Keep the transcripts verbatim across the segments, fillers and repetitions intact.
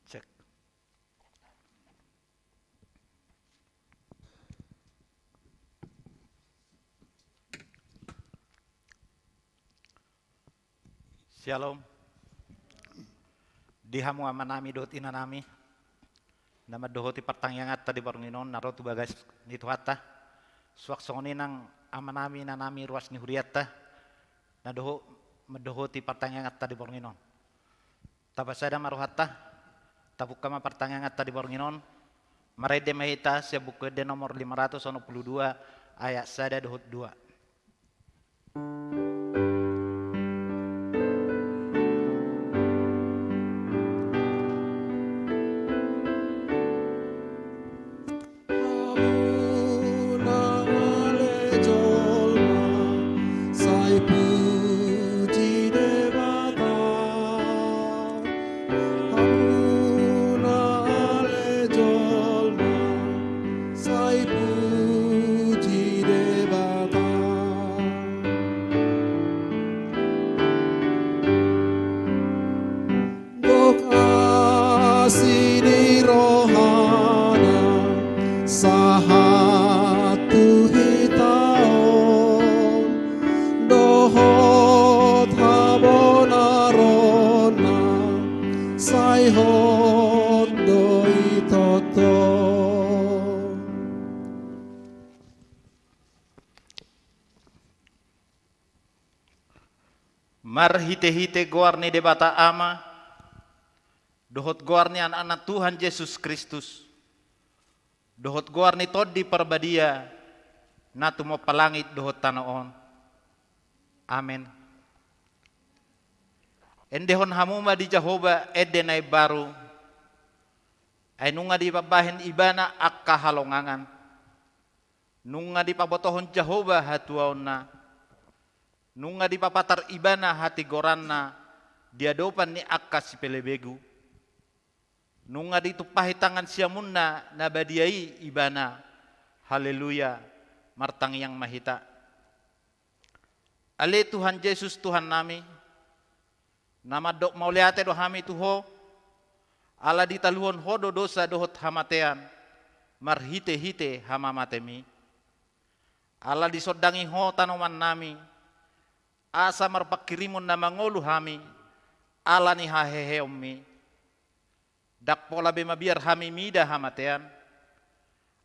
Cek. Syalom. Di hamu amanami dohot inanami, na mandohoti partangianganta di borngin on na ro tu bagas ni Tuhanta. Suang songon i nang amanami inanami ruas ni hurianta, na dohot mandohoti partangianganta di borngin on. Tapasada ma rohanta, tabungka ma partangianganta di borngin on. Marende ma hita sian Buku Ende nomor lima ratus onom pulu dua, ayat sada dohot dua. Hamu na ale jolma, sai puji Debata. Hamu na ale jolma, sai puji Debata. Gok asi ni rohana sahat tu hita on, dohot habonaronna sai hot do i tongtong. Marhitehite goar ni Debata Ama, dohot goar ni Anakna Tuhan Jesus Kristus, dohot goar ni Tondi Parbadia, na tumompa langit dohot tano on. Amen. Endehon hamu ma di Jahowa ende na imbaru, ai nunga dipambahen Ibana angka halongangan. Nunga dipabotohon Jahowa hatuaonna. Nunga dipapatar Ibana hatigoranna di adopan ni angka sipelebegu. Nunga ditumpahi tangan siamunna na badia i Ibana. Haleluya. Martangiang ma hita. Ale Tuhan Jesus Tuhannami, na mandok mauliate do hami tu Ho, ala ditaluhon Ho do dosa dohot hamatean, marhitehite hamamatemi. Ala disondangi Ho tanomannami, asa marpanghirimon na mangolu hami, ala ni haheheonmi. Ndang pola be mabiar hami mida hamatean,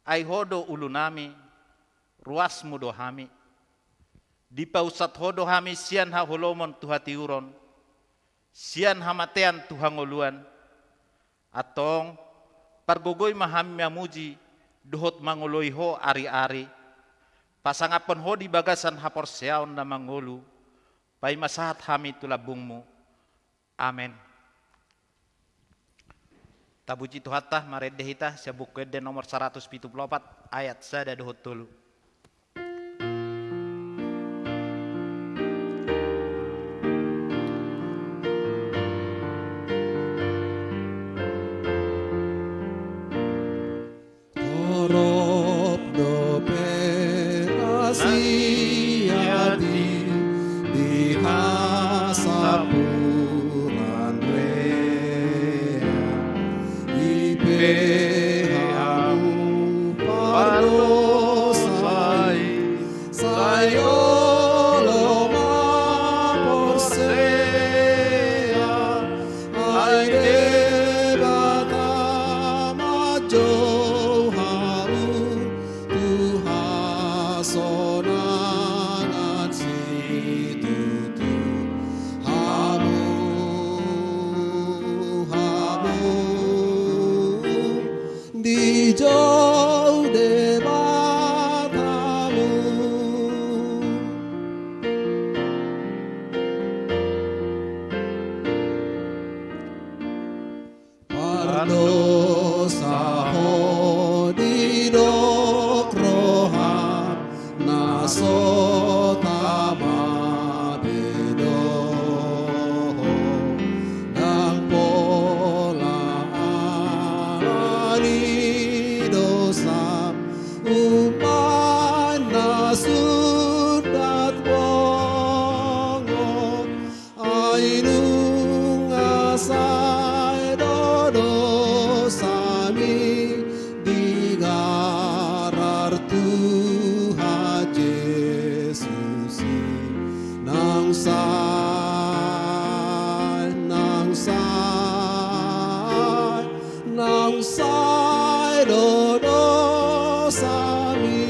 ai Ho do ulunami, ruasmu do hami. Dipausat Ho do hami sian haholomon tu hatiuron, sian hamatean tu hangoluan. Antong, pargogoi ma hami mamuji dohot mangoloi Ho ari-ari. Pasangaphon Ho di bagasan haporseaon na mangolu, paima sahat hami tu lambungmu. Amen. Tapuji Tuhanta, marende hita sian Buku Ende nomor saratus pitu pulu opat, ayat sada dohot tolu. Dob dope rasiati di hasapuran rea, i pe hamu pardosa i, sai olo ma porsea, ai Debata manjou hamu tu hasonangan situtu. Hamu, hamu dijou Debata hamu. Pardosa ho didok roham na so tama be dohot, ndang pola ala ni dosam, umbahen na sundat bongot. Ai nunga sae do dosami di garar Tuhan Jesus i. Naung sae, naung sae, naung sae do dosami.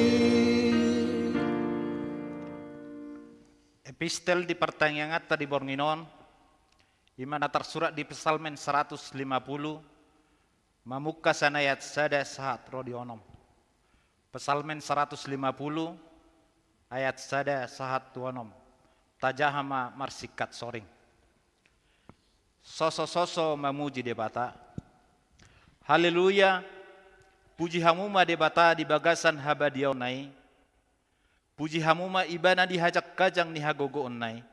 Epistel di partangianganta di borngin on, i ma na tarsurat di Psalmen saratus lima pulu, mamungka sian ayat sada sahat ro di onom. Psalmen saratus lima pulu, ayat sada sahat tu onom. Tajaha ma marsingkat soring. Sosososo mamuji Debata. Haleluya. Puji hamu ma Debata di bagasan habadiaonna i. Puji hamu ma Ibana di hajanghajang ni hagogoonna i.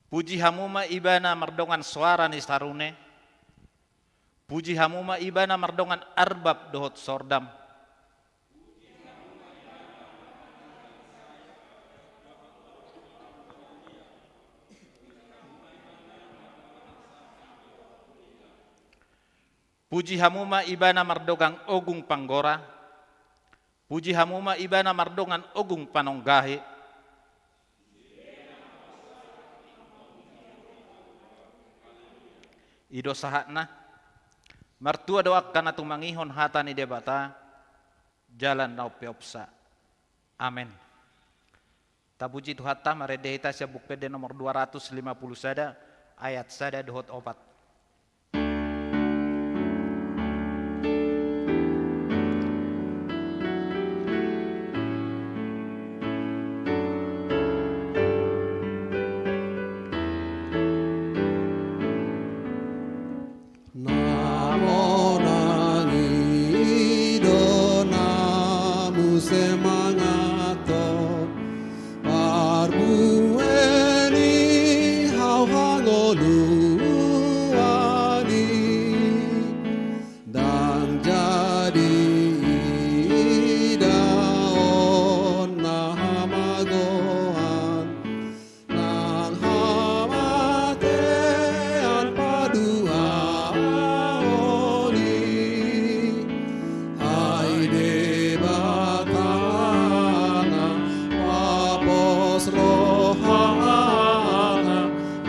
Puji hamu ma Ibana mardongan soara ni sarune. Puji hamu ma Ibana mardongan arbab dohot sordam. Puji hamu ma Ibana mardongan ogung panggora. Puji hamu ma Ibana mardongan ogung panonggahi. I do sahatna. Martua do angka na tumangihon hata ni Debata jala na umpeopsa. Amen. Tapuji Tuhanta, marende hita sian Buku Ende nomor dua ratus lima pulu sada, ayat sada dohot opat. Na monang i do na muse mangathon parbue ni hau hangoluan i. Ndang jadi idaon na hamagoan nang hamatean paduahon i. Ai Debata na mapos rohana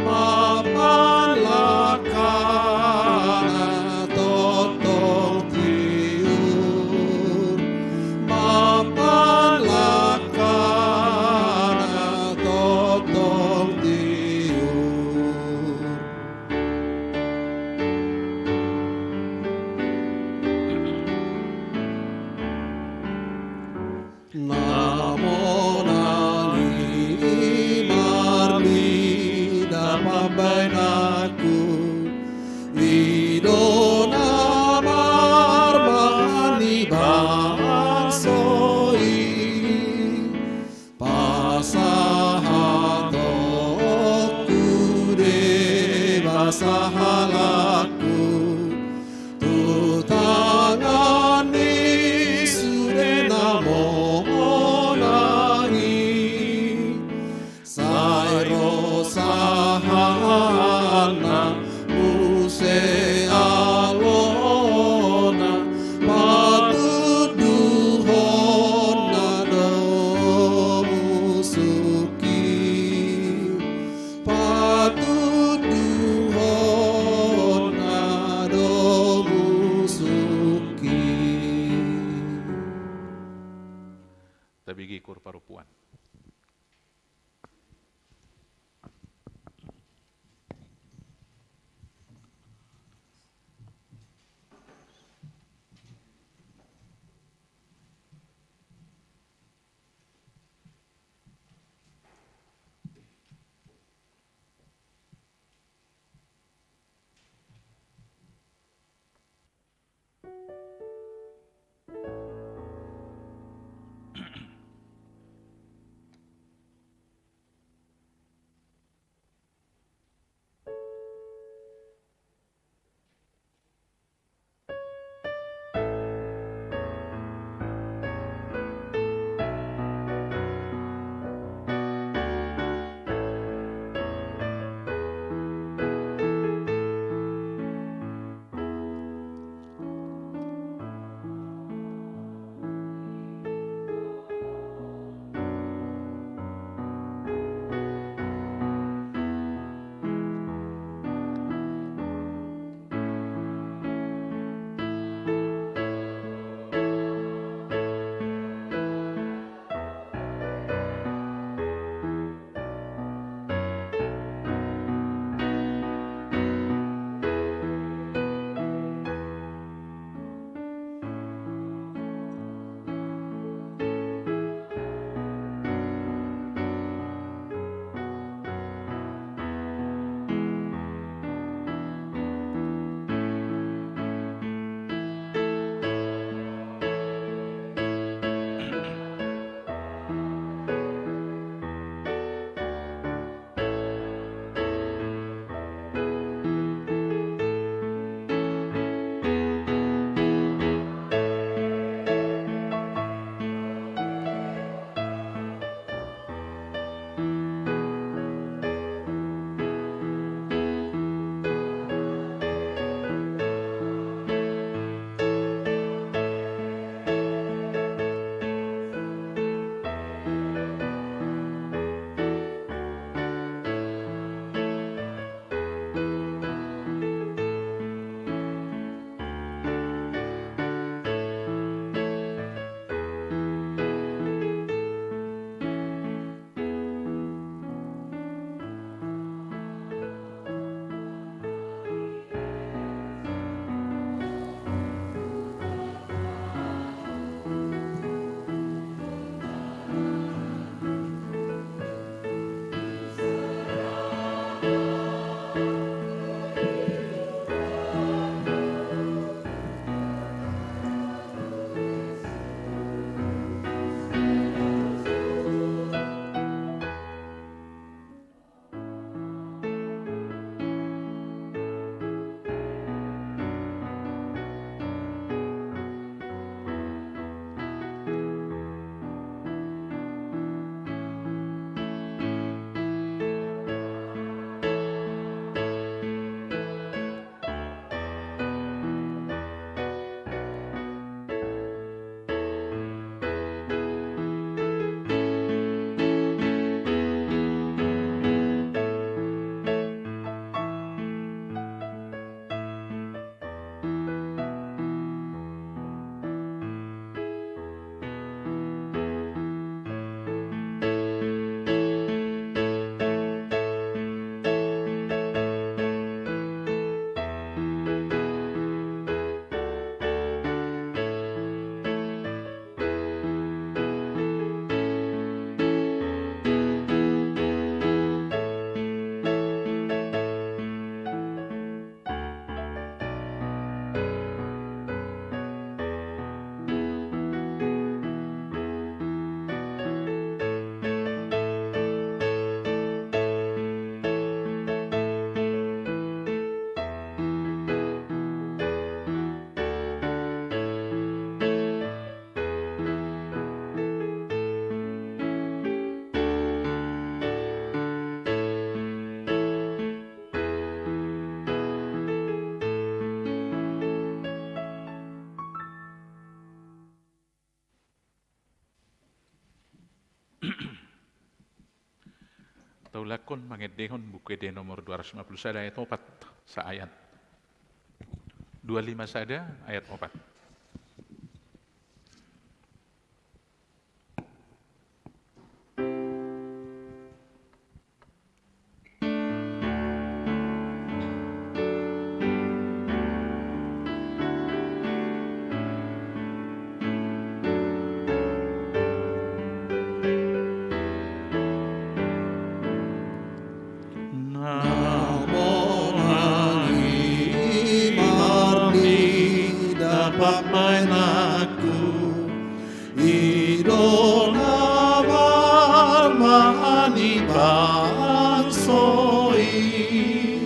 mampan langkana tongtong tiur, mampan langkana tongtong tiur. Na monang i marmida pambahenanku, i do na marmahan ni bangso i. Pas Tabege koor parompuan. Taulakhon mangendehon Buku Ende nomor dua ratus lima puluh sada ayat opat, saayat. Dua lima sada ayat opat. Didok na mamani bangso i,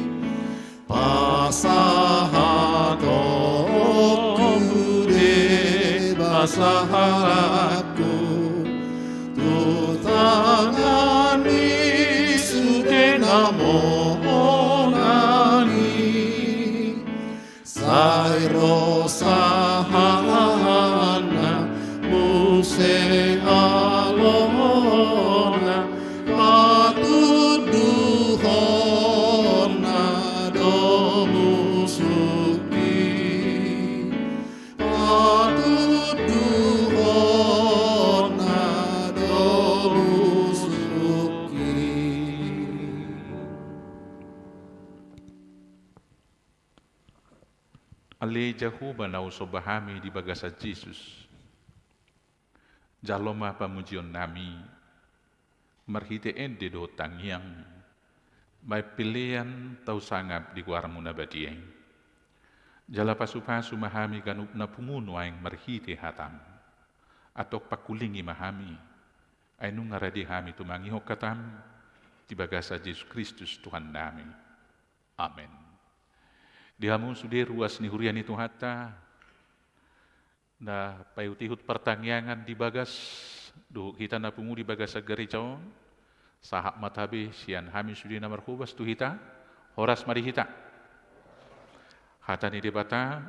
pasahatonku deba sahalakku tu tangan ni sude na monang i. Sai ro sahatna muse alona, patunduhonna do musuk i, patunduhonna do musuk i. Ale Jahowa na husomba hami di bagasan Jesus, jalo ma pamujionnami marhite ende dohot tangiang, bahen pelean tau sangap di goarmu na badia i. Jala pasupasu ma hami ganup na pungu nuaeng marhite hatam. Antong pangkulingi ma hami, ai nunga rade hami tumangihon hatam, di bagasan Jesus Kristus Tuhannami. Amen. Di hamu sude ruas ni huria ni Tuhanta, na paihut-ihut partangiangan di bagas, dohot hita na pungu di bagasan gareja on, sahat ma tabe sian hami sude na marhobas tu hita, horas ma di hita. Hata ni Debata,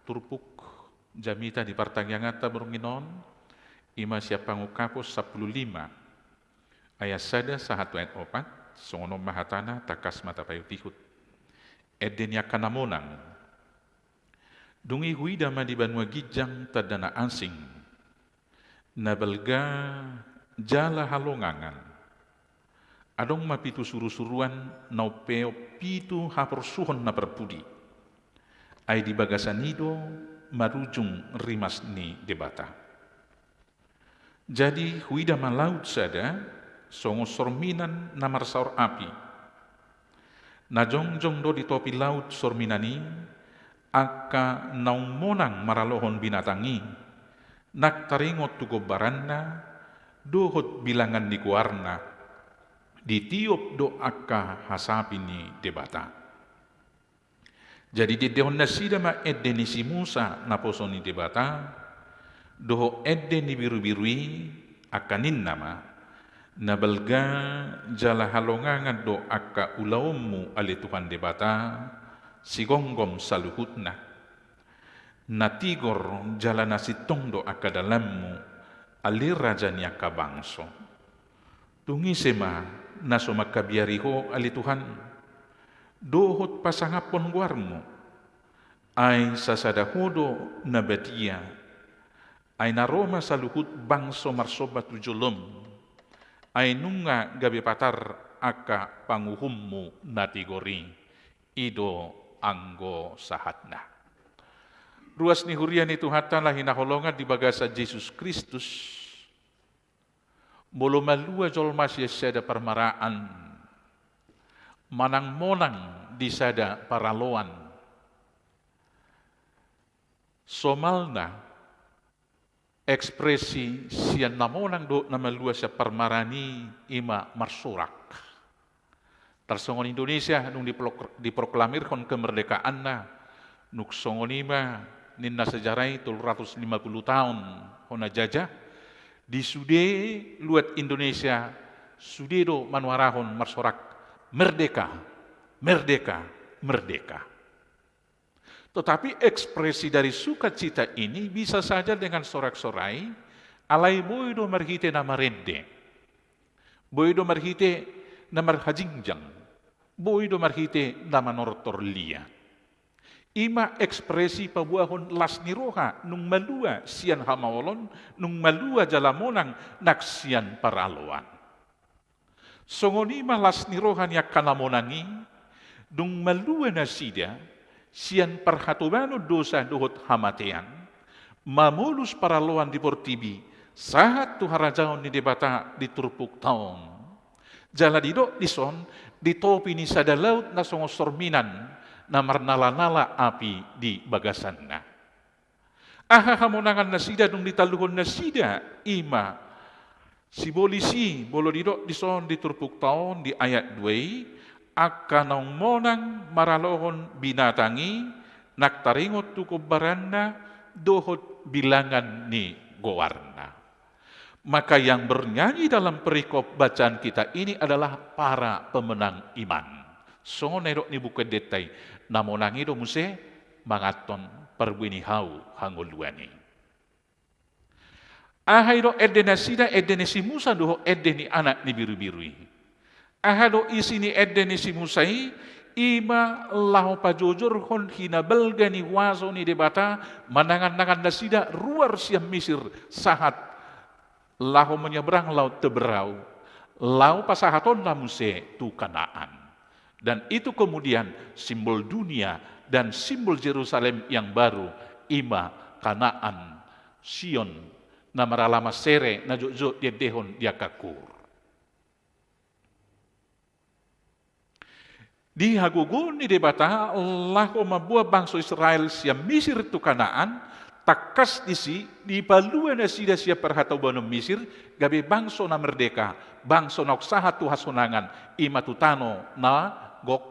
turpuk jamita di partangianganta borngin on, i ma sian Pangungkapon sampulu lima, ayat sada sahat tu ayat opat, songon on ma hatana, tangkas ma tapaihut-ihut. Ende ni angka na monang. Dung i huida ma di banua ginjang tanda na asing, na balga jala halongangan. Adong ma pitu suru-suruan na umpeop pitu haporsuhon na parpudi. Ai di bagasan i do marujung rimas ni Debata. Jadi huida ma laut sada, songon sorminan na marsaor api. Na jongjong do di topi laut sorminan i, angka naung monang maralohon binatang i, nang taringot tu gombaranna, dohot bilangan ni goarna, ditiop do angka hasapi ni Debata. Jadi diendehon nasida ma ende ni si Musa naposo ni Debata, dohot ende ni birubiru i, angka ninna ma, na balga jala halongangan do angka ulaonmu ale Tuhan Debata, sigomgom saluhutna. Na tigor jala na sintong do angka dalanmu, ale Raja ni angka bangso. Tung ise ma na so mangkabiari Ho ale Tuhan, dohot pasangaphon goarmu, ai sasada Ho do na badia, ai na ro ma saluhut bangso marsomba tu jolom, ai nunga gabe patar angka panguhummu na tigor i, i do anggo sahatna. Ruas ni huria ni Tuhanta na hinaholongan di bagasan Jesus Kristus, molo malua jolma sian sada parmaraan, manang monang di sada paraloan, somalna ekspresi sian na monang dohot na malua sian parmaraan i, i ma marsorak. Tarsongon Indonesia dung dipro-, diproklamirhon kemerdekaanna, nunga songon i ma ninna sejarah i tolu ratus lima puluh taon hona jajah, di sude luat Indonesia sude do manuarahon marsorak, "Merdeka, merdeka, merdeka." Tetapi ekspresi dari sukacita ini bisa saja dengan sorak-sorai, alai boi do marhite na marende. Boi do marhite na marhajingjang. Boi do marhite na manortor liat. I ma ekspresi paboahon las ni roha nung malua sian hamaolon, nung malua jala monang nang sian paraloan. Songon i ma las ni roha ni angka na monang i, dung malua nasida sian parhatobanon dosa dohot hamatean, mamolus paraloan di portibi, sahat tu harajaon ni Debata di turpukta on. Jala didok dison, di topi ni sada laut na songon sorminan, na marnala-nala api di bagasanna. Aha hamonangan nasida dung ditaluhon nasida, i ma sibolis i, molo didok dison di turpukta on di ayat dua i, angka naung monang maralohon binatang i, nang taringot tu gombaranna dohot bilangan ni goarna. Maka yang bernyanyi dalam perikop bacaan kita ini adalah para pemenang iman. Songon na nidok ni Buku Endenta i, na monang i do muse manganhon parbue ni hau hangoluan i. Aha i do ende nasida, ende ni si Musa dohot ende ni anak ni birubiru i? Aha do isi ni ende ni si Musa i? I ma laho pajojorhon hinabalga ni huaso ni Debata manangannangan nasida ruar sian Misir sahat laho menyeberang Laut Teberau, laho pasahatonna muse tu Kanaan. Dan itu kemudian simbol dunia dan simbol Jerusalem yang baru, i ma Kanaan, Sion, na maralaman sere na jotjot diendehon di angka kur. Dihagogoon ni Debata laho mamboan bangso Israel sian Misir tu Kanaan, tangkas disi dipalua nasida sian parhatobanon Misir, gabe bangso na merdeka, bangso naung sahat tu hasonangan, i ma tu tano na gok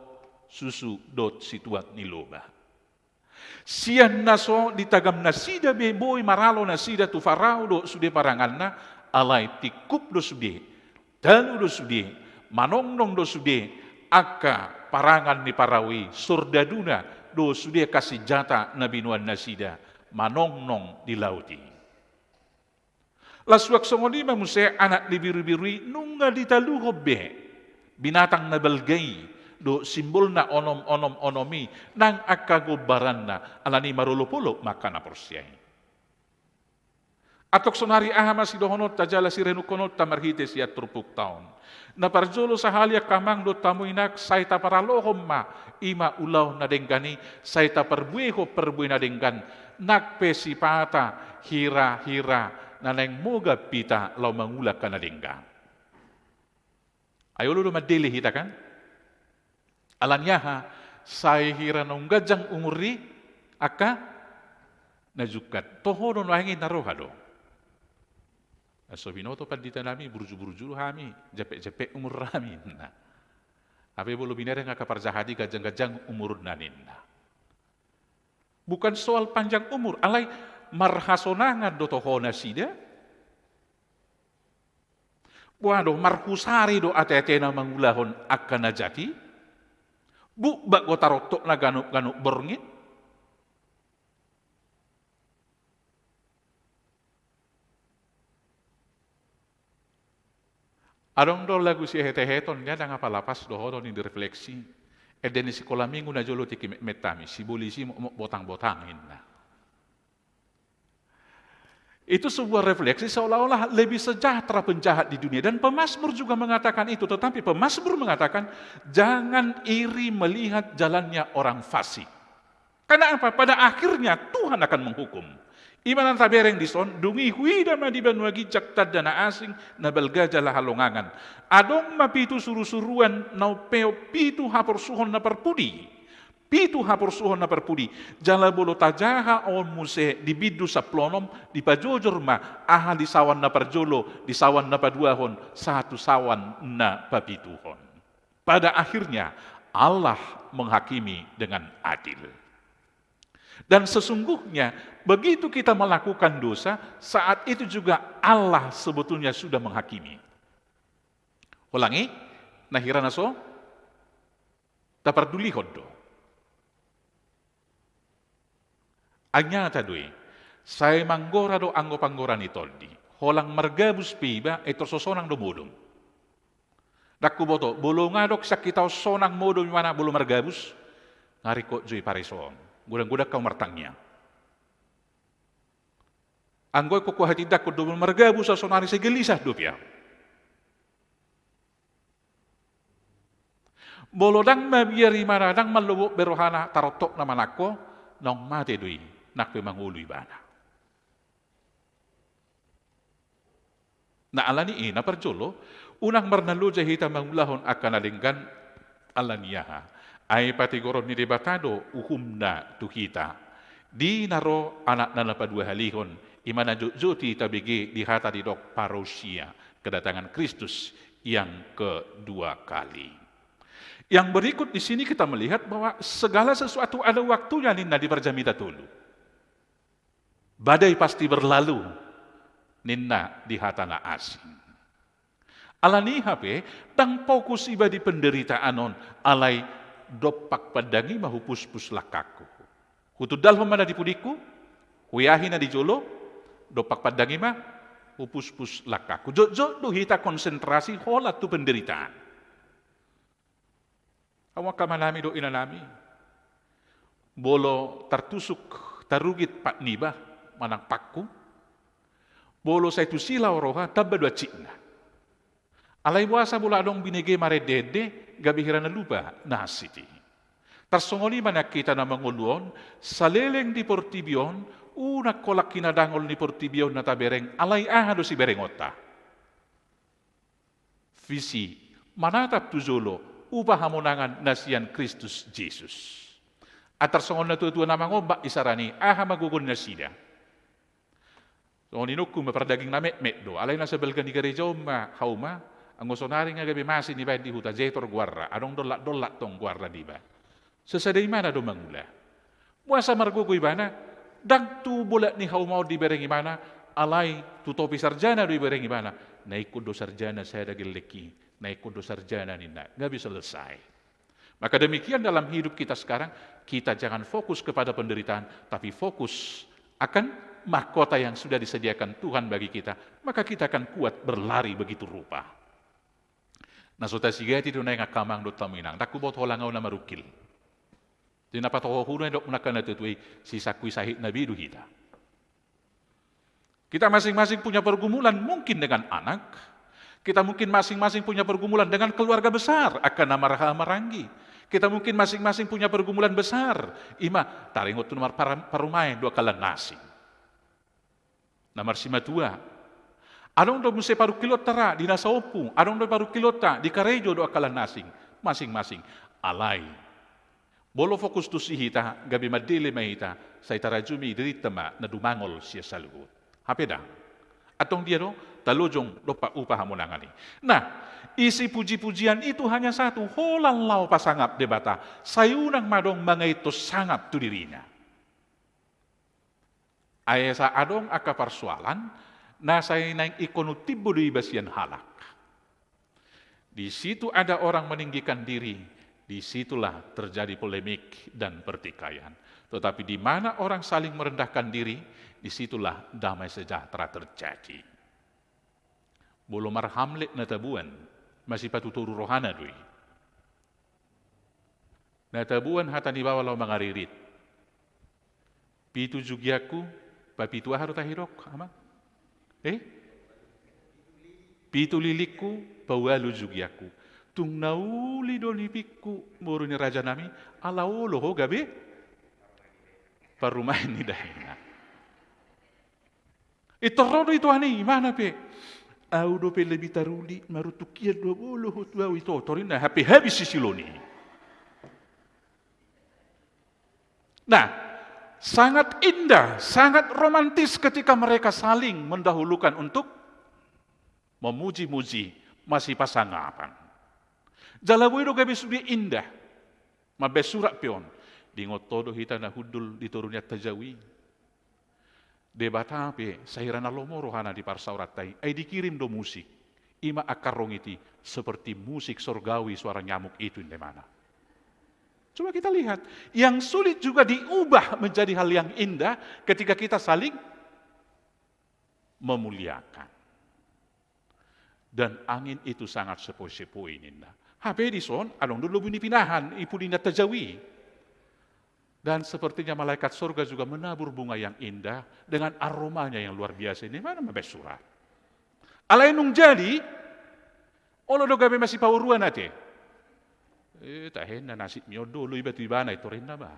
susu dohot situan ni loba. Sian na so ditagam nasida be boi maralo nasida tu Parao dohot sude paranganna, alai tingkup do sude, talu do sude, manongnong do sude angka parangan ni Parao i, sordaduna dohot sude angka sinjata na binoan nasida, manongnong di laut i. Laos suang songon i ma muse anak ni birubiru i nunga ditaluhon be binatang na balga i dohot simbolna onom onom onom i nang angka gombaranna, alani marolopolop ma angka na porsea i. Antong sonari aha ma sidohononta jala sirenungkononta marhite sian turpukta on? Na parjolo sahali angka amang dohot hamu inang, sai taparalohon ma i ma ulaon na denggan i, sai taparbuehon parbue na denggan, nang pe sipata hirahira na naeng mogap hita laho mangula angka na denggan. Ai olo do mandele hita kan? Alani aha? Sai hira naung ganjang umur ni angka na jungkat. Toho do nuaeng i na roha do. Aso binoto pandita nami, burju-burju do hami, jempek-jempek umur nami, ninna. Hape molo binereng angka parjahat i ganjang-ganjang umurna, ninna. Bukan soal panjang umur, alai marhasonangan do toho nasida. Boha do, marhusari do ate-atena mangulahon angka na jat i. Bukbak do tarontokna ganup-ganup borngin. Adong do lagu sihetheheton, ndang apala pas dohonon i direfleksi. Ende ni sikola minggu na jolo tingki metmet hami, sibolis i mokmok botang-botang, ninna. Itu sebuah refleksi seolah-olah lebih sejahtera penjahat di dunia. Dan pemazmur juga mengatakan itu, tetapi pemazmur mengatakan, "Jangan iri melihat jalannya orang fasik." Karena apa? Pada akhirnya Tuhan akan menghukum. I ma na tabereng dison, dung i huida ma di banua ginjang tanda na asing, na balga jala halongangan. Adong ma pitu surusuruan na umpeop pitu haporsuhon na parpudi. Pitu haporsuhon na parpudi. Jala molo tajaha on muse di bindu sampulu onom, dipajojor ma aha di saoan na parjolo, di saoan na paduahon, sahat tu saoan na papituhon. Pada akhirnya, Allah menghakimi dengan adil. Dan sesungguhnya, begitu kita melakukan dosa, saat itu juga Allah sebetulnya sudah menghakimi. Ulangi, na hira na so tapardulihon do. Ai nyata do i, sai manggora do anggo panggora ni tondi. Holan margabus pe iba, ai torus so sonang do modom. Ndang huboto, molo nga adong sian hita on sonang modom ibana molo margabus, nga ringkot jo i pareso on. Godang-godang hamu martangiang. Anggo ingkon huhatindangkon do molo margabus ahu sonari, sai gelisah dope ahu. Molo ndang mabiar ibana, ndang mallobot be rohana, tarontokna manangko, naung mate do i, nang pe mangolu ibana. Na alani i na parjolo, unang marnaloja hita mangulahon angka na denggan. Alani aha? Ai patigoron ni Debata do uhumna tu hita. Di na ro Anakna na paduahalihon, i ma na jotjot i tabege di hata didok parousia, kedatangan Kristus yang kedua kali. Yang berikut di sini kita melihat bahwa segala sesuatu ada waktunya ninna di parjamita tolu. Badai pasti berlalu ninna di hata na asing. Alani i hape, ndang fokus iba di penderitaan on, alai dompak pandang i ma hupuspus langkangku. Hutundalhon ma na di pudingku, huyahi na di jolo, dompak pandang i ma hupuspus langkangku. Jotjot do hita konsentrasi holan tu penderitaan. Hamu angka amanami dohot inanami, molo tartusuk tarugit pat niba manang pangku, molo sai tu sila roha tamba do hansikna. Alai boasa molo adong binege marendeende, gabe hira na lupa na hansit i. Tarsongon i ma nang hita na mangolu on, saleleng di portibi on, unang holan hinadangol ni portibi on na tabereng, alai aha do siberengonta? Visi, manatap tu jolo, upa hamonangan na sian Kristus Jesus. Antar songon natuatua na mangombak isarana i, aha ma gogo ni nasida? Songon inongku ma, pardaging na metmet do, alai na sabalga ni gareja on ma hauma, anggo sonari nga gabe masih nibaen di huta, Jetor goarna, adong dollak-dollak tong goarna niba. Sasada ibana do mangula. Boasa margogo ibana? Ndang tu bolak ni hauma on dibereng ibana, alai tu topi sarjana do dibereng ibana. Na ingkon do sarjana sada gellengki, na ingkon do sarjana ninna, gabe selesai. Maka demikian dalam hidup kita sekarang, kita jangan fokus kepada penderitaan, tapi fokus akan mahkota yang sudah disediakan Tuhan bagi kita, maka kita akan kuat berlari begitu rupa. Na so tasigati do naeng angka amang dohot hamu inang, ndang huboto holan ahu na marungkil. Jadi na patohohon ahu na didok angka natuatua i, sisangkui sahit na be do hita. Kita masing-masing punya pergumulan mungkin dengan anak, kita mungkin masing-masing punya pergumulan dengan keluarga besar, angka na marhaha maranggi. Kita mungkin masing-masing punya pergumulan besar, i ma taringot tu na marparumaen dohot angka na asing. Na marsimatua. Adong do muse parungkilonta ra di na saompu, adong do parungkilonta di karejo dohot angka na asing, masing-masing. Alai, molo fokus tusi hita, gabe mandele ma hita, sai tarajumi dirinta ma na dumangol sian saluhut. Hape ndang. Antong dia do, talojong dompak upa hamonangan i. Nah, isi puji-pujian itu hanya satu, holan laho pasangap Debata, sai unang ma adong mangaithon sangap tu dirina. Ai asa adong angka parsoalan, na sai naeng ingkon umtimbo do iba sian halak. Di situ ada orang meninggikan diri, di situlah terjadi polemik dan pertikaian. Tetapi di mana orang saling merendahkan diri, di situlah damai sejahtera terjadi. Molo marhamlet na tabuan, masipatutoru rohana do i. Na tabuan hata ni baoa laho mangaririt. Pitu jugianku, papitu aha do tahe didok, amang? Eh? Pitu lilingku, paualu jugianku. Tung na uli do nipingku, boru ni rajanami, ala olo ho gabe parumaen ni dainang. Pintor ro do ito ane, imana pe. Ahu dope lebih taruli, maruntuk hian do bolo ho tu ahu, ito torinna, hape habis sisiloni. Nah, sangat indah, sangat romantis ketika mereka saling mendahulukan untuk memuji-muji, masipasangapan. Jala boi do gabe sude indah. Mambaen surat pe on. Diingot ho do hita na hundul di toru ni Antajawi. Debata pe sahira na lomo rohana di parsaoranta i, ai dikirim do musik. I ma angka rongit i, seperti musik sorgawi suara nyamuk itu, ninna imana. Coba kita lihat, yang sulit juga diubah menjadi hal yang indah ketika kita saling memuliakan. Dan angin itu sangat sepoi-sepoi, ninna. Hape dison, adong do lobi ni pinahan, i pudi ni Antajawi. Dan sepertinya malaikat sorga juga menabur bunga yang indah dengan aromanya yang luar biasa, ninna imana mambaen surat. Alai nunga jadi, olo do gabe masipaoruan ate. Eh, tahe ninna, nasibmi on do olo iba tu ibana, pintor ninna ba.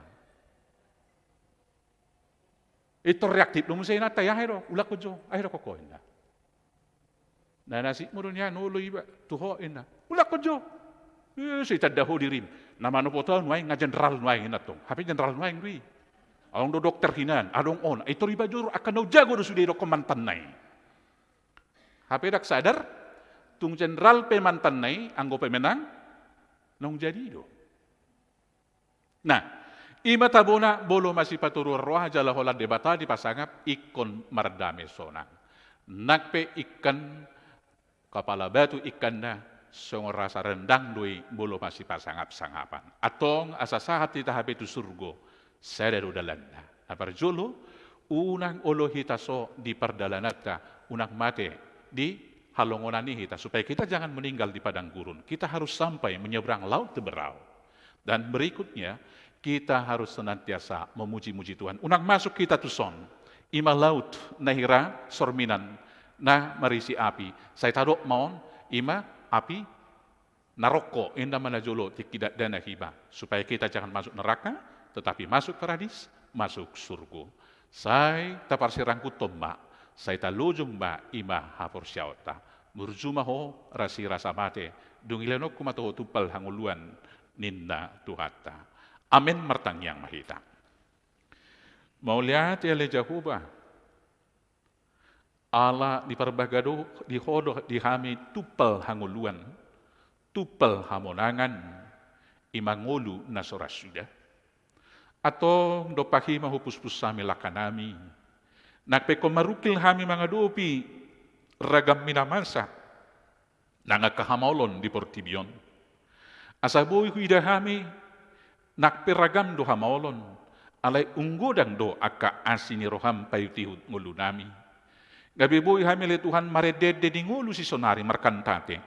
Pintor reaktif do muse inanta i, aha do, ulakkon jo, aha do koko, ninna. Na nasibmu do nian olo iba tu ho, ninna. Ulakkon jo. Eh, so itanda ho dirim. Na manopot ahu nuaeng nga jenderal nuaeng, ninna antong. Hape jenderal nuaeng do i. Adong do dokter hinan, adong on. Ai tor iba jolo angka naung jago do sude idokkon mantanna i. Hape ndang sadar, tung jenderal pe mantanna i, anggo pemenang, naung jadi do. Nah, i ma tabona molo masipatoruan roha jala holan Debata dipasangap ingkon mardame sonang. Nang pe ingkon kapala batu ingkon na songon rasa rendang do i molo masipasangap-sangapan. Antong asa sahat hita hape tu surgo, sada do dalanna. Na parjolo, unang olo hita so di pardalananta, unang mate di halongonan i hita, supaya kita jangan meninggal di padang gurun. Kita harus sampai menyeberang laut teberau. Dan berikutnya, kita harus senantiasa memuji-muji Tuhan. Unang masuk hita tu son. I ma laut na hira sorminan na marisi api. Sai tadok ma on, i ma api naroko, enda ma na jolo tingki dakdanak iba. Supaya kita jangan masuk neraka, tetapi masuk paradis, masuk surgo. Sai taparsirangkuthon ma, sai talojong ma i ma haporseaonta. Burju ma ho, rasi rasa mate, dung dilehononku ma tu ho tumpal hangoluan, ninna Tuhanta. Amen, martangiang ma hita. Mauliate ale Jahowa, ala diparbaga do di ho do di hami tumpal hangoluan, tumpal hamonangan, i ma ngolu na so ra suda. Antong dompak i ma hupuspus hami langkanami. Nang pe ingkon marungkil hami mangadopi ragam ni na masa nang angka hamaolon di portibi on. Asa boi huida hami, nang pe ragam do hamaolon, alai umgodang do angka asi ni roham paihutihut ngolunami. Gabe boi hami ale Tuhan marendeende di ngolu sisonari markantate.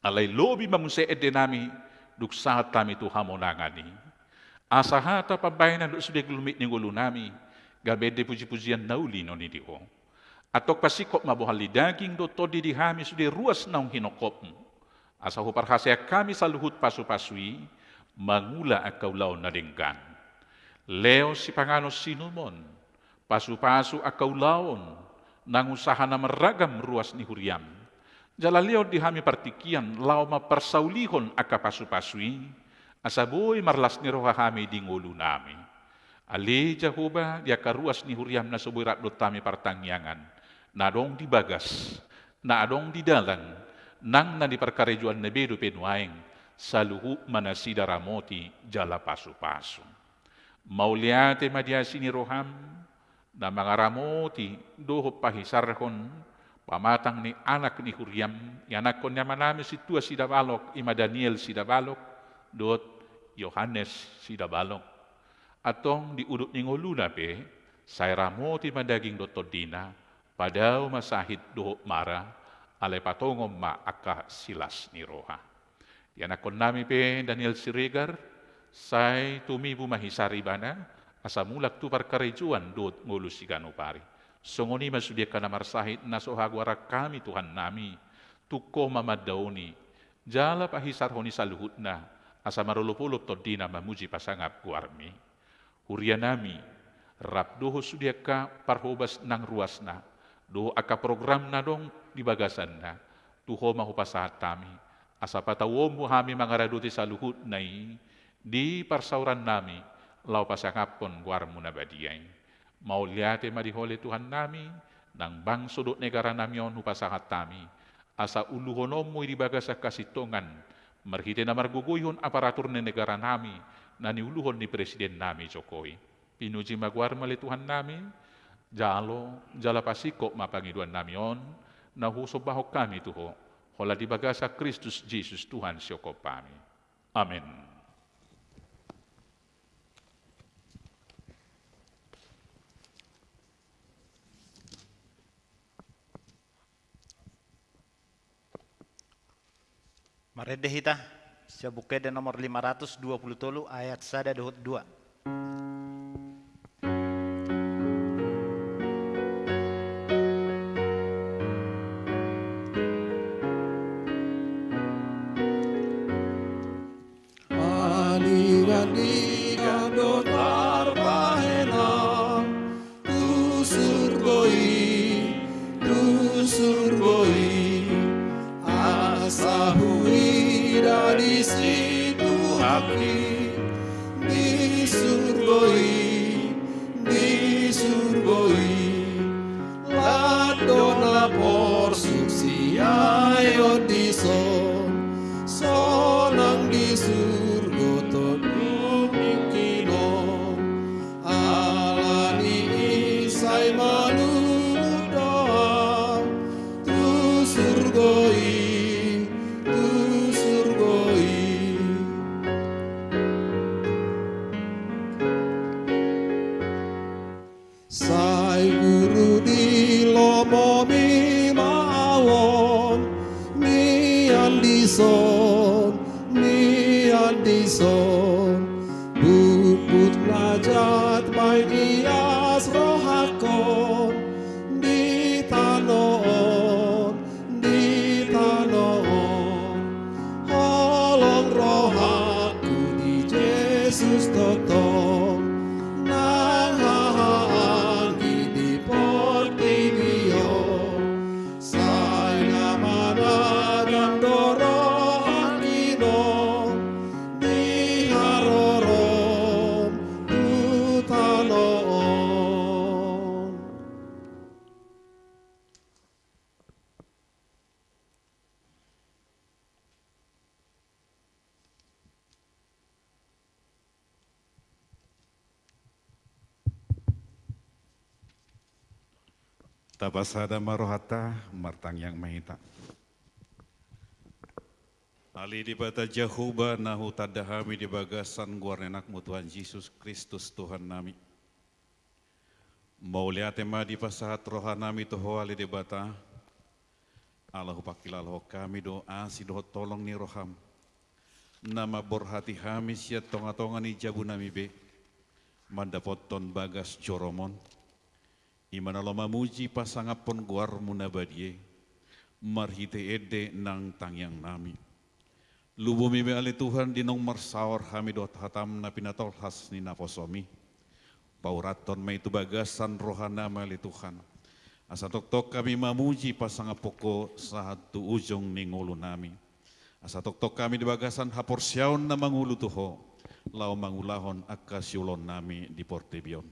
Alai lobi ma muse endenami, dung sahat hami tu hamonangan i. Asa hata pambahenan dohot sude gulmit ni ngolunami, gabe ende pujipujian na uli non i di ho. Antong pasingkop ma bohal ni daging dohot tondi di hami sude ruas naung hinophopmu. Asa huparhaseang hami saluhut pasupasu i, mangula angka ulaon na denggan. Lehon sipanganon siinumon, pasupasu angka ulaon, nang usaha na marragam ruas ni huriam. Jala lehon di hami partingkian, laho mamparsaulihon angka pasupasu i, asa boi marlas ni roha hami di ngolunami. Ale Jahowa, di angka ruas ni huriam na so boi rap dohot hami partangiangan, na adong di bagas, na adong di dalan, nang na di parkarejoanna be dope nuaeng, saluhut ma nasida ramoti jala pasupasu. Mauliate ma di asi ni roham, na mangaramoti dohot pahisarhon pamatang ni anak ni huriam, ianakhon ni amanami sintua Sidabalok, i ma Daniel Sidabalok, dohot Johannes Sidabalok. Antong di udut ni ngoluna pe, sai ramoti ma daging dohot tondina, padao ma sahit dohot mara, alai patongon ma angka silas ni roha. Ianakhonnami pe Daniel Siregar, sai tumibu ma hisar ibana, asa mulak tu parkarejoan dohot ngolu siganup ari. Songon i ma sude angka na marsahit na so hagoaran hami Tuhannami, tung Ho ma mandaoni, jala pahisarhon i saluhutna, asa marolopolop tondina mamuji pasangap goarmi. Hurianami, rap dohot sude angka parhobas nang ruasna, dohot angka program na adong di bagasanna, tu Ho ma hupasahat hami, asa patauonmu hami mangaradoti saluhutna i, di parsaorannami, laho pasangaphon goarmu na badia i. Mauliate ma di Ho ale Tuhannami, nang bangso dohot negaranami on hupasahat hami, asa uluhononmu i di bagasan hasintongan, marhite na margogoihon aparatur ni negaranami, na niuluhon ni presidennami Jokowi. Pinuji ma goarmu ale Tuhannami, jalo, jala pasingkop ma pangidoannami on, na husombahon hami tu Ho, holan di bagasan Kristus Jesus Tuhan sihophopami. Amen. Marende hita, sian Buku Ende nomor lima ratus dua puluh tolu ayat sada dohot dua. Alingalinga do tarbahenan tu surgo i, tu surgo i, asa huida disi Tuhanki di surgo i. Surgo i, lan do na porsuk siaeon dison, sonang di surgo tondongkon. Alani i sai malulu do au tu surgo i, tu surgo i. Sai guru di lomomi ma au on, mian dison, mian dison. Putput na jat baen ias rohangkon di tano on, di tano on. Holong rohangku di Jesus tongtong, nang hahaanggi di portibi on. Sai na managam do rohangki on di harorom tu tano on. Tapasada ma rohanta, martangiang ma hita. Ale Debata Jahowa, na hutanda hami di bagasan goar ni Anakmu Tuhan Jesus Kristus Tuhannami. Mauliate ma dipasahat rohanami tu Ho ale Debata, ala hupangkilalahon hami do asi dohot holong ni roham, na mamborhati hami sian tongatonga ni jabunami be, mandapothon bagas joroMon, i ma na laho mamuji pasangaphon goarMu na badia i, marhite ende nang tangiangnami. Lubumi be ale Tuhan, di naung marsaor hami dohot hataM na pinatolhas ni naposoMi. Paurathon ma i tu bagasan rohanami ale Tuhan, asa tongtong hami mamuji pasangaphon Ho sahat tu ujung ni ngolunami. Asa tongtong hami di bagasan haporseaon na mangolu tu Ho, laho mangulahon angka siulaonnami di portibi on.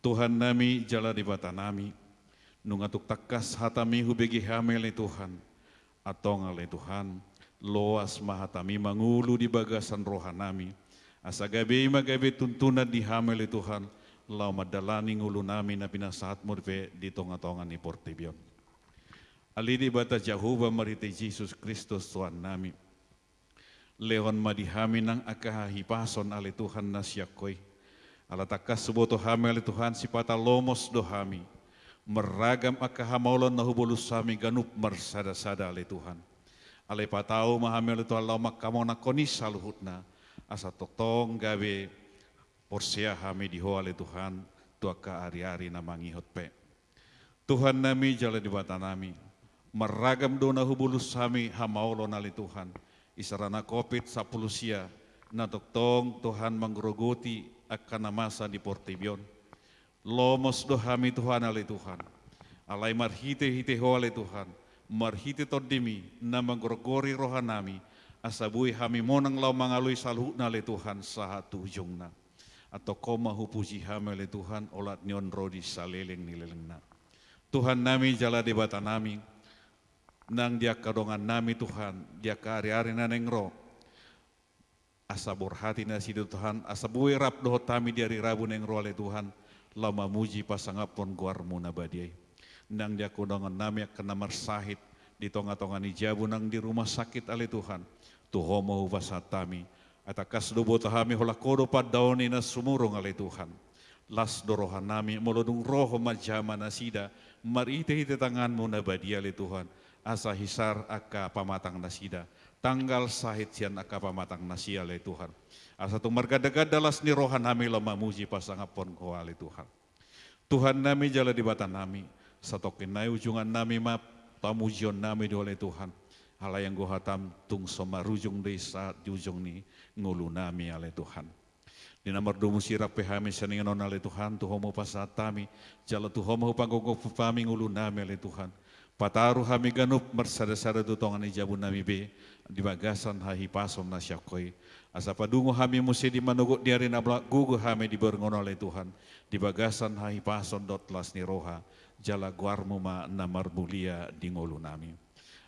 Tuhannami jala Debatanami, nunga tung tangkas hataMi hubege hami ale Tuhan. Antong ale Tuhan, loas ma hataMi mangolu di bagasan rohanami, asa gabe i ma gabe tuntunan di hami ale Tuhan, laho mandalani ngolunami na pinasahatMu dope di tongatonga ni portibi on. Ale Debata Jahowa, marhite Jesus Kristus Tuhannami, lehon ma di hami nang angka hahipason ale Tuhan na sian Ho i. Ala tangkas huboto hami ale Tuhan, sipata lomos do hami, marragam angka hamaolon na hubolus hami ganup marsadasada ale Tuhan. Alai patau ma hami ale Tuhan laho mangkamonanghon i saluhutna, asa tongtong gabe porsea hami di Ho ale Tuhan, tu angka ariari na mangihut pe. Tuhannami jala Debatanami, marragam do na hubolus hami hamaolon ale Tuhan, isarana covid sampulu sia, na tongtong Tuhan manggerogoti angka na masa di portibi on. Lomos do hami Tuhan ale Tuhan, alai marhitehite Ho ale Tuhan, marhite TondiMi na manggorgori rohanami, asa boi hami monang laho mangaloi saluhutna ale Tuhan sahat tu ujungna. Antong Ho ma hupuji hami ale Tuhan, olat ni on ro di saleleng ni lelengna. Tuhannami jala Debatanami, nang di angka dongannami Tuhan, di angka ariari na naeng ro, asa borhati nasida Tuhan, asa boi rap dohot hami di ari Rabu naeng ro ale Tuhan, laho mamuji pasangaphon goarMu na badia i. Nang di angka dongannami angka na marsahit di tongatonga ni jabu nang di rumah sakit ale Tuhan, tu Ho ma hupasahat hami. Ai tangkas do huboto hami holan Ho do pandaoni na sumurung ale Tuhan. Las do rohanami molo dung ro Ho manjama nasida marhitehite tanganMu na badia ale Tuhan, asa hisar angka pamatang nasida, tanggal sahit sian angka pamatang nasida ale Tuhan. Asa tung margandaganda las ni rohanami laho mamuji pasangaphon Ho ale Tuhan. Tuhannami jala Debatanami, satongkin nai ujungannami ma pamujionnami di Ho ale Tuhan. Alai anggo hataM tung so marujung do i sahat di ujung ni ngolunami ale Tuhan. Di na mardomu sirang pe hami sian inganan on ale Tuhan, tu Ho ma hupasahat hami, jala tu Ho ma hupanggophop hami ngolunami ale Tuhan. Pataru hami ganup marsada-sada tu tonga ni jabunami be di bagasan hahipason na sian Ho i. Asa padungo hami muse di manogot di ari na balat gogo hami diberengkon ale Tuhan, di bagasan hahipason dohot las ni roha, jala goarMu ma na marmulia di ngolunami.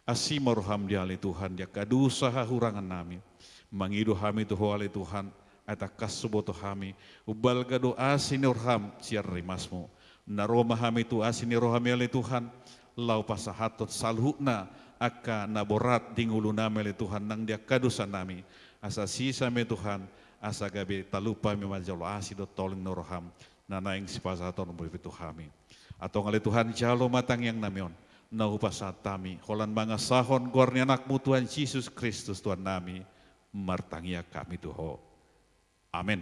Asi ma rohaM di ale Tuhan di angka dosa hahurangannami. Mangido hami tu Ho ale Tuhan, ai tangkas huboto hami, umbalga do asi ni rohaM sian rimasMu. Na ro ma hami tu asi ni rohaM i ale Tuhan, laho pasahathon saluhutna angka na borat di ngolunami ale Tuhan nang di angka dosanami. Asa sisa ma i Tuhan, asa gabe talup hami manjalo asi dohot toling ni rohaM na naeng sipasahatonMu be tu hami. Antong ale Tuhan, jalo ma tangiangnami on na hupasahat hami holan mangasahon goar ni AnakMu Tuhan Jesus Kristus Tuhannami, martangiang hami tu Ho. Amen.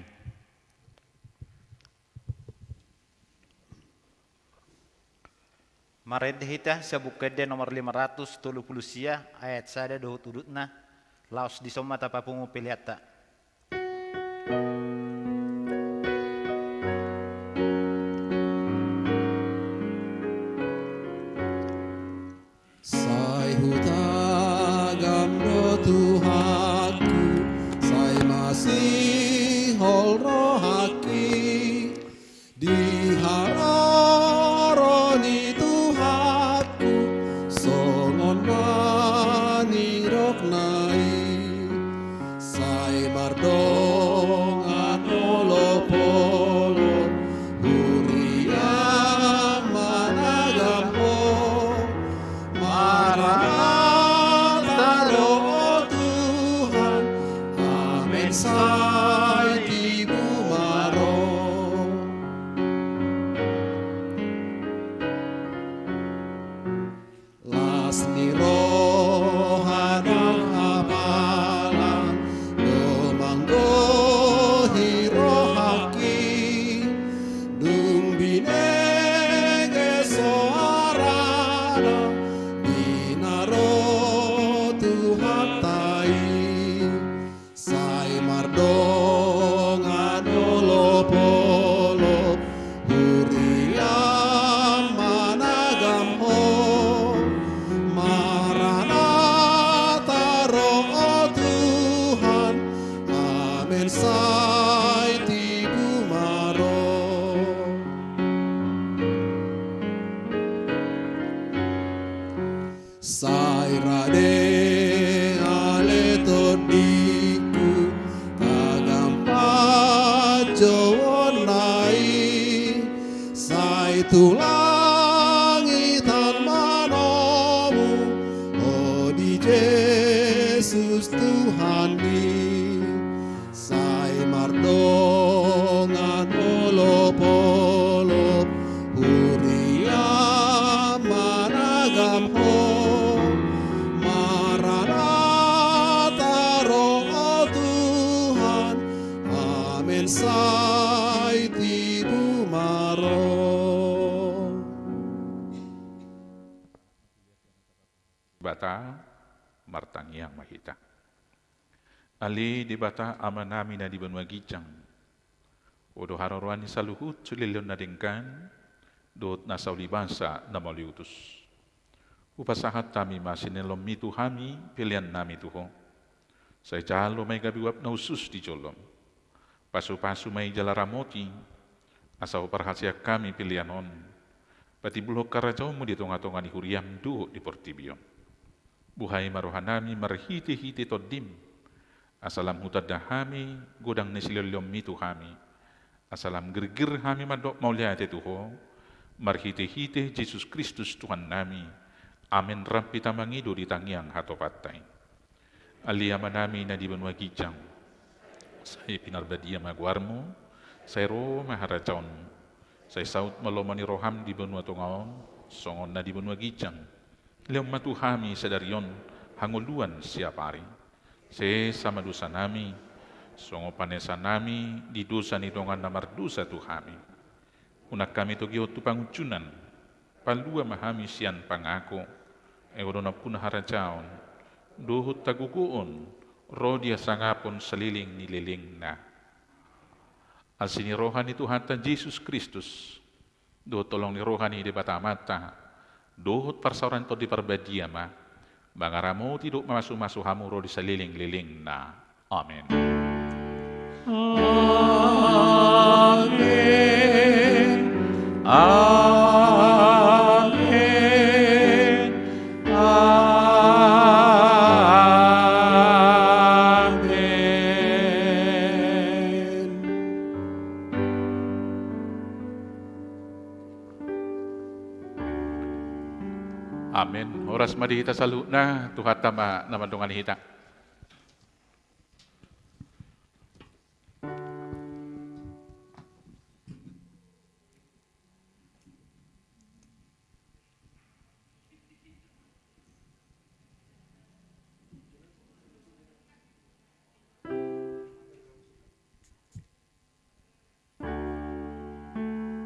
Marende hita sian Buku Ende nomor lima ratus tolu pulu sia, ayat sada dohot udutna. Laos dison ma tapapungu peleanta. Sai hutagam do Tuhanku, sai masihol rohangki, di haroro ni Tuhanku, songon na nidokna i. Sai mardongan olopolop, huria managamhon, Maranatha ro Ho Tuhan, amen, sai tibu ma ro. Las ni roha nang hapalan do manggohi rohangki, dung binege soarana di na ro Tuhanta i. Sai mardongan olopolop, huria managamhon, Maranatha ro Ho Tuhan, amen, sai tibu ma ro. Sai rade ale tondingku, tagam panjouonna i, sai tu langit an manomu, o di Jesus Tuhanmi. Sai mardongan olopolop, huria managamhon, Maranatha ro Ho Tuhan, amen, sai tibu ma ro. Debata, martangiang ma hita. Ale Debata Amanami na di banua ginjang, Ho do haroroan ni saluhut silehonlehon na denggan dohot na saulibasa na mauliutus. Hupasahat hami ma silehonlehonmi tu hami peleannami tu Ho. Sai jalo ma i gabe uap na hushus di jolom. Pasupasu ma i jala ramoti, asa huparhaseang hami pelean on patimbulhon harajaonmu di tongatonga ni huriam dohot di portibi on. Buhai ma rohanami marhitehite Tondim, asa lam hutanda hami godang ni silehonlehonmi tu hami, asa lam girgir hami mandok mauliate tu Ho, marhitehite Jesus Kristus Tuhannami. Amen. Rap hita mangido di tangiang hatopanta i. Ale Amanami na di banua ginjang, sai pinarbadia ma goarmu, sai ro ma harajaonmu, sai saut ma lomo ni roham di banua tonga on, songon na di banua ginjang. Lehon ma tu hami sadari on hangoluan siapari. Sesa ma dosanami, songon panesanami di dosa ni dongan na mardosa tu hami. Unang hami togihon tu pangunjunan, palua ma hami sian pangago, ai Ho do nampuna harajaon, dohot hagogoon, ro di hasangapon saleleng ni lelengna. Asi ni roha ni Tuhanta Jesus Kristus, dohot holong ni roha ni Debata Amanta, dohot parsaoran Tondi Parbadia ma, mangaramoti dohot mamasumasu hamu ro di salelenglelengna. Amen. Amen. Horas ma di hita saluhutna, Tuhanta ma na mandongani hita.